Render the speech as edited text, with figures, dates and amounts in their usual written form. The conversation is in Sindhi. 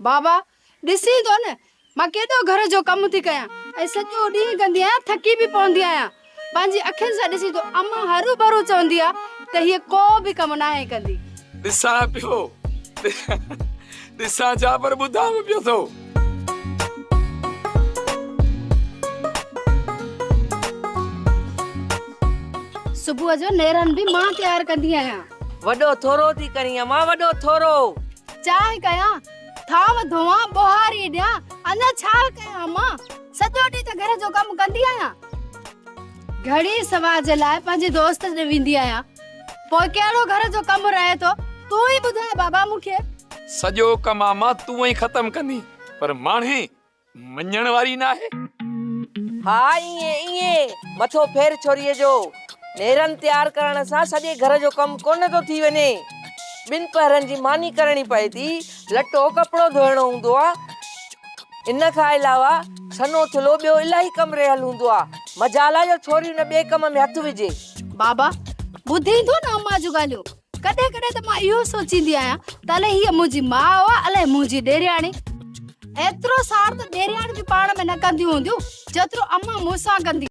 بابا، ڏسين ٿو نه، مان ڪيڏو گهر جو ڪم ٿي ڪيان ۽ سڄو ڏينهن ڪندي آهيان، ٿڪي به پوندي آهيان. پنهنجي اکين سان ڏسين ٿو، امان هروڀرو چوندي آ ته هيء ڪو به ڪم ناهي ڪندي. ڏسان پيو، ڏسان ڇا پر ٻڌان به پيو ٿو. صبح جو نيرن به مان تيار ڪندي آهيان. وڏو ٿورو ٿي ڪرين امان، وڏو ٿورو. چانهه ڪيان، ٿانو ڌوئان، ٻهاري ڏيان، اڃا ڇا ڪيان امان؟ سڄو ڏينهن ته گهر جو ڪم ڪندي آهيان. گهڙي سوا جي لاء پنهنجي دوست ڏي ويندي آهيان. پوء ڪهڙو گهر جو ڪم رهي ٿو، تون ئي ٻڌاء بابا مون کي. سڄو ڪم امان تون ئي ختم ڪندين، پر ماڻهي مڃڻ واري ناهي. ها ائين ائين، مٿو ڦير ڇوريء جو. نيرن تيار ڪرڻ سان سڄي گهر جو ڪم ڪونه ٿو ٿي وڃي. ٻن پهرن جي ماني ڪرڻي پئي ٿي، لٽو ڪپڙو ڌوئڻو هوندو آ. ان کان علاوه سنهو ٿلهو ٻيو الاهي ڪم رهيل هوندو آ. مجال آ جو ڇوري ان ٻئي ڪم ۾ هٿ وجهي. بابا، ٻڌين ٿو نه امان جون ڳالهيون. ڪڏهن ڪڏهن ته مان اهو سوچيندي آهيان ته الائي هيء منهنجي ماء آ الائي منهنجي ڏيرياڻي. ايترو ساڙ ته ڏيرياڻيون به پاڻ ۾ نه ڪنديون هونديون جيترو امان مون سان ڪندي.